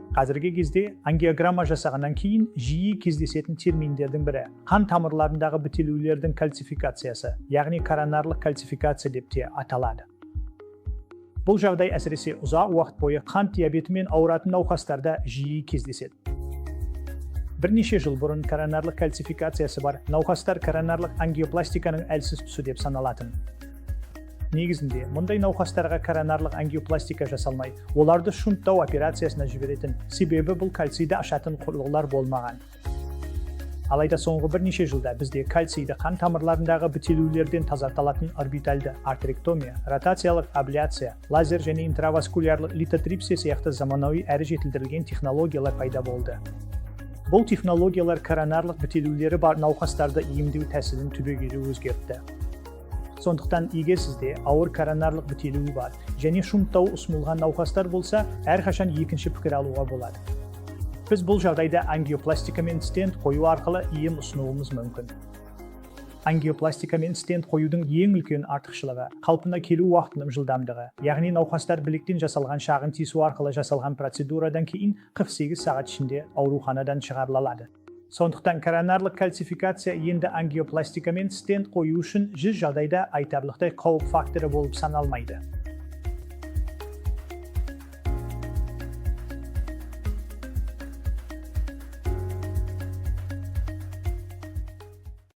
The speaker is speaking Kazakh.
Қазіргі кезде ангиограмма жасағаннан кейін жиі кездесетін терминдердің бірі қан тамырларындағы бітелулердің кальцификациясы, яғни коронарлық кальцификация деп те аталады. Бұл жағдай әсіресе ұзақ уақыт бойы қант диабетімен ауыратын науқастарда жиі кездеседі. Бірнеше жыл бұрын коронарлық кальцификациясы бар науқастар коронарлық ангиопластиканың әлсіз тұсы деп саналатын. Негізінде мұндай науқастарға коронарлық ангиопластика жасалмай, оларды шунттау операциясына жіберетін, себебі бұл кальцийді ашатын құрылғылар болмаған. Алайда соңғы бірнеше жылда бізде кальцийді қан тамырларындағы бітелулерден тазарта алатын орбитальды артерэктомия, ротациялық абляция, лазер және интраваскулярлық литотрипсия сияқты заманауи әрі жетілдірілген технологиялар пайда болды. Бұл технологиялар коронарлық бітелулері бар науқастарды емдеу тәсілін түбегейлі өзгертті. Сондықтан егер сізде ауыр коронарлық бітелуі бар және шунттау ұсынылған науқастар болса, әрқашан екінші пікір алуға болады. Біз бұл жағдайда ангиопластика мен стент қою арқылы ем ұсынуымыз мүмкін. Ангиопластика мен стент қоюдың ең үлкен артықшылығы – қалпына келу уақытының жылдамдығы, яғни науқастар білектен жасалған шағын тесу арқылы жасалған процедурадан кейін 48 сағат ішінде ауруханадан шығарыла алады. Сондықтан коронарлық кальцификация енді ангиопластика мен стент қою үшін 100 жағдайда айтарлықтай қауіп факторы болып саналмайды.